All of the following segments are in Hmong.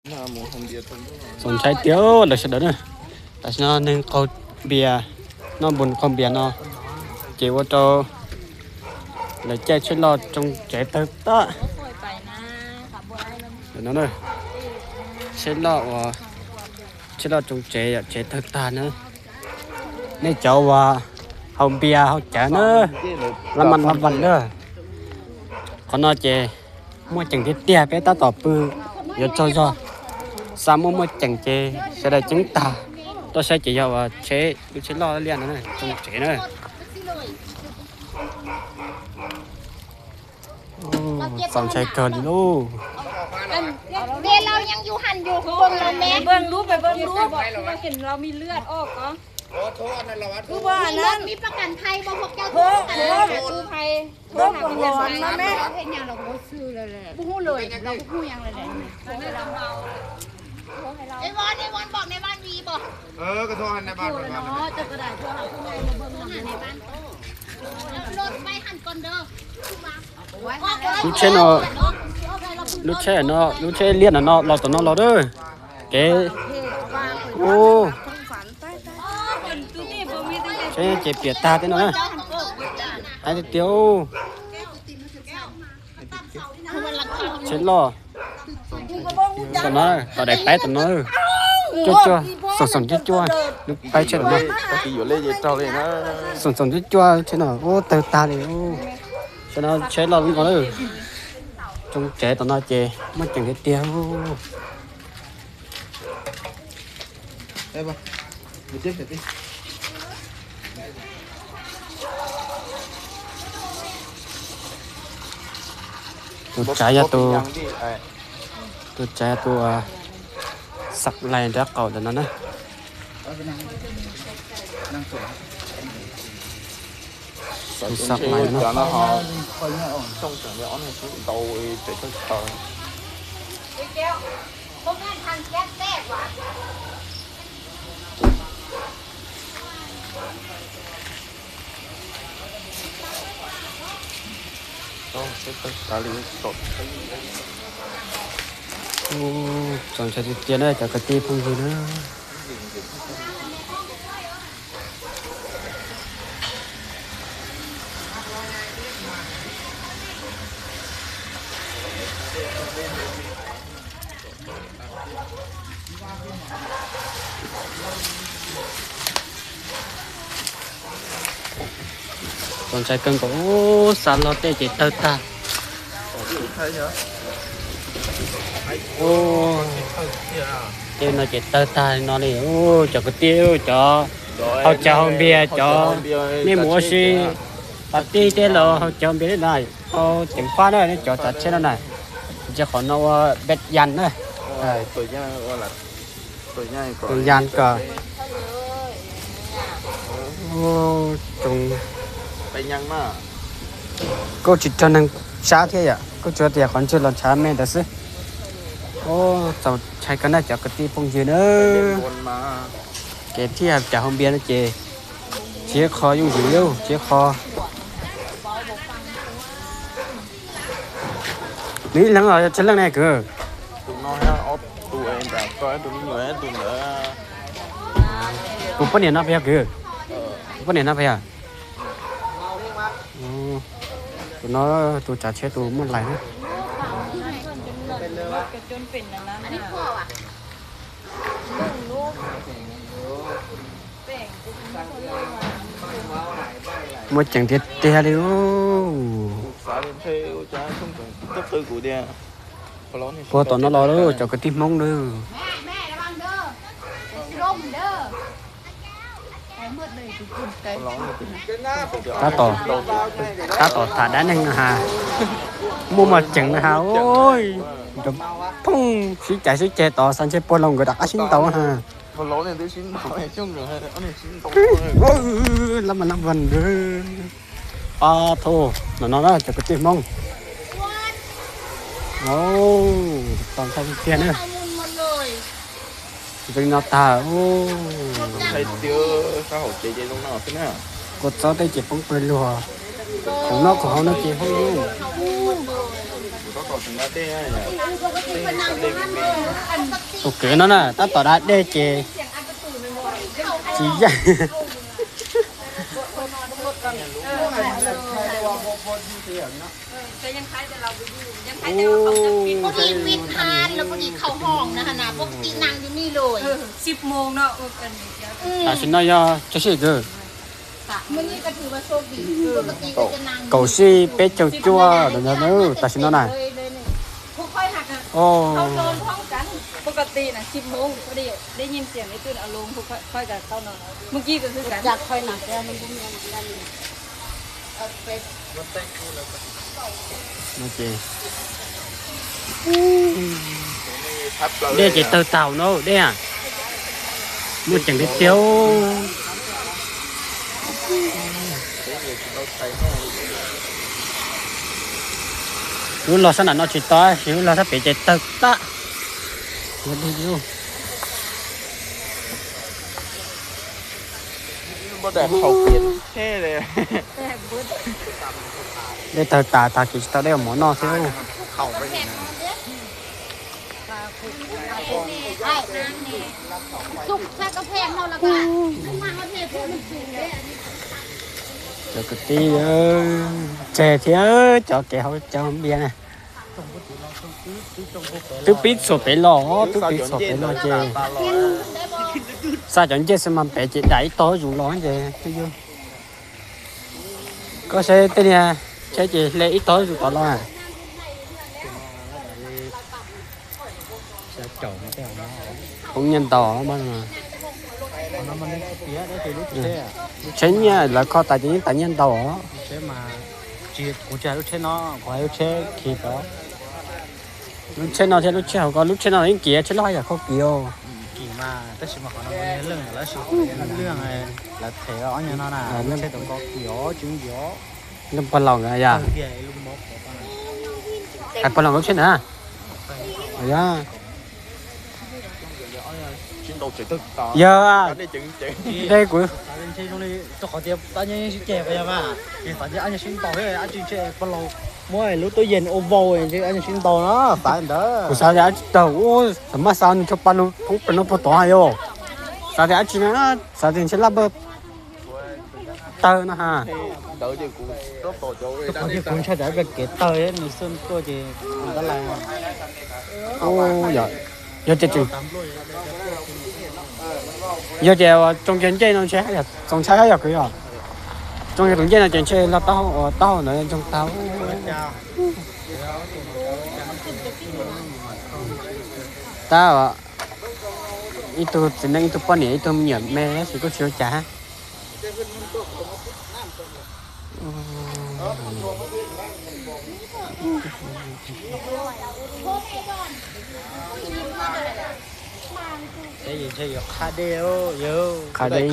Txaus ntshai tiag lawv sawv daws na. Tam sim no neeg qaug npias, noj npun qaug npias no, ces ua rau lawv caij tsheb loj tsoo tsev tawg tag. Tsheb loj uas, tsheb loj tsoo tsev yom, tsev tawg tag na. Nej cov uas haus npias haus cawv na, laj maj laj vam na. Qhov no ces muaj ceem tiag tiag, peb tab tom pw yuav tsaug zog, xav muaj muaj ceem ces sawv daws ceeb tag. Tuaj saib ces yog uas tsheb, lub tsheb loj liaj no tsoo tsev na. Txaus ntshai kawg li lauj. Lub tsheb no, lub tsheb no, lub tsheb liaj no no los tom no los a. Kev, u, tsheb ces piam tag tej no na. Hais tiag tiag, tsheb loj tom no, tom daim paib tom no, cuaj cuaj, xoom xoom cuaj cuaj, paib tsheb tom no. Xoom xoom cuaj cuaj tsheb no, u, tawg tag li. Tsheb no tsheb loj lub no, tsoo tsev tom no ces muaj ceem tiag tiag. Tus tsav yog tus, tus tsav yog tus xav lais nraub qaum ntawm no na. Tus xav lais no. Txaus ntshai tiag tiag na cov kwv tij phooj ywg na. Txaus ntshai kawg nkaus, xa los tej ces tawg tag. Tej no ces tawg tag no li. Cov kwv tij, cov haus cawv haus npias, cov nej mus ua si, pab tij tej los haus cawv npias li na, tau ceev faj na nej cov tsav tsheb no na. Ntsia qhov no ua peb yas na. Tus yas kom, kuj tsis raug neeg sab thiab yom, kuj tsuas tias qhov ntswg los ntshav me ntawd xwb. Txaus ntshai kawg na cov kwv tij phooj ywg na. Kev thiaj cas haus npias no ces tsis yog qho yooj yim li, tsis yog qho. Nws ib leeg los yog tsawg leej ne kwv? Tus poj niam no puas yog kwv? Tus poj niam no puas yog? Tus no tus tsav tsheb tus muaj lais na. Muaj ceem tiag tiag li. Puag tom no los lawm cov kwv tij Hmoob na. Tab tom, tab tom tham dab neeg no has, muaj muaj ceem no has, cov phooj sib cais sib ceg tod xav ntshe puag los nkawd rov qab sib ntaus has. Lab mas lab vas. Ob tug no no na cov kwv tij Hmoob. Tau ntshai tiag na. Zoo li no tag. Kua txob tej ces poob pawg lug. Khoom noj khoom haus no ces poob lug. Tus kev no na tab tom da dej ces tsis yeej. Tam sim no yog cov sij hawm kaum sij peb caug cuaj ntawd na, tam sim no na. ปกตินะ สิบโมง พอดี ได้ยินเสียงไอ้ตุ้นเอาลง ค่อยๆกันเข้านอน เมื่อกี้ก็คือกัน Dej ces tawg tag no dej. Muaj ceem li tiag. Wb los sab nram no tsis tau, wb los sab pem ces tawg tag. Dej tawg tas tag kis tsis tau dej ua mov noj thiab. Cov kwv tij, tseg thiab cov kev haus cawv npias na. Twb pib txhuam pem los, twb pib txhuam pem los ces xa cov ncej xwb mas pem ces dam ib tog zuj zus los ces twb yog. Koj saib tej niag tsheb ces hle ib tog zuj zus tod los. Poob nyiaj ntau. Tsheb nyiaj lawv kho tas ces yeej tas nyiaj ntau os. Kuv tsis hais lub tsheb no, kuv hais lub tsheb khi tod. Lub tsheb no thiab lub tsheb hauv ko, lub tsheb no yeej kiv, tsheb loj yam kho kiv os. Lawv them ob nyuag no na, lub tsheb tom ko kiv os, tsis yeej kiv os. Lub pog laus yog. Hais pog laus lub tsheb na. Yog, yog, de kuv. Muab lub tub yees ua vau, kuv xav tias ab tsi taug ub, thaum maj xav nws tso pa lug poob pem no puag tod yog. Xav tias ab tsi na, xav tias ntshe laj npawg tawg no ha. Kuv ntshai tias kev tawg nws xwb tuaj ces tab lais. Yog ces, yog ces tsoo kiag ncej no ntshe txaus ntshai yog kwv yog. Tsoo kiag tus ncej no ces ntshe log taub hau ntawd ntsoog tag. Tab ib tug txiv neej, ib tug poj niam, ib tug me nyuam me tab sis kuj tsis ua cas. Qha dej,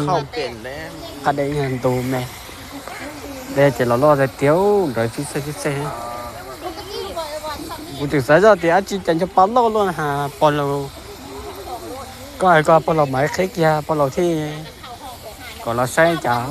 qha dej ntug me. Dej ces los loj tiag tiag, nrov txhib txhej txhib txhej. Kuv tseem xav zoj tias ab tsi cas nco pa loj luaj na, pog laus, koj hais koj pog laus mam qheb kiag pog laus thiab kom los saib cas.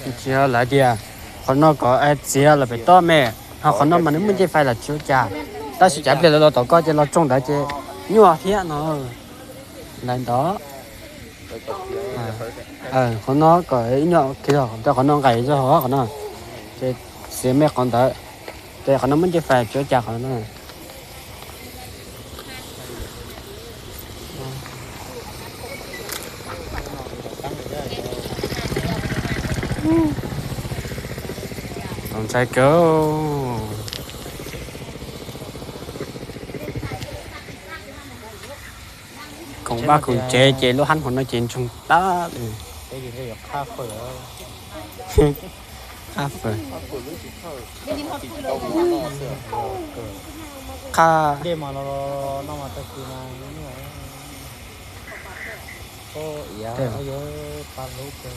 Tsis lawv tias qhov no kom txiav los pem toj me, ho qhov no mas nws muaj ncej fais los tsis ua cas. Tab sis cas pliag lawv los tom ko ces los tsoo ntawd ces nyuaj thiab no. Ntawd ntawd. Qhov no kom ib nyuag, qhov no nqaim zog qhov no, ces txiav me qhov ntawd, ces qhov no muaj ncej fais tsis ua cas qhov no. Txaus ntshai kawg. Koom vaj koom tsev ces lub hab hauv no ces ntsoog tag li. Qha dej mas los no mas tag kis mas yuav pa lub kawg.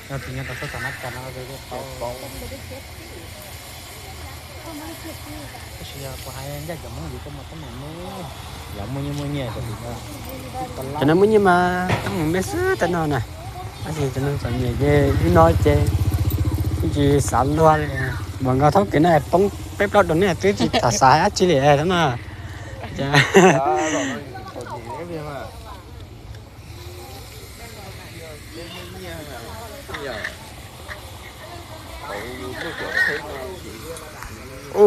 Yog tsis nyob tom sab tom nab kas no tau. Tab sis yog kuv hais ncaj cov Hmoob yus koj mas teeb meem me, yog muaj nyiaj muaj nyiaj cov no muaj nyiaj mas teeb meem me xwb tej no na. Tab sis cov no txom nyem ces wb no ces wb tsis xav luag li. Mas nkawd thaub kev no poob peb plaub doos ne twb tsis tham xav dab tsi li no na.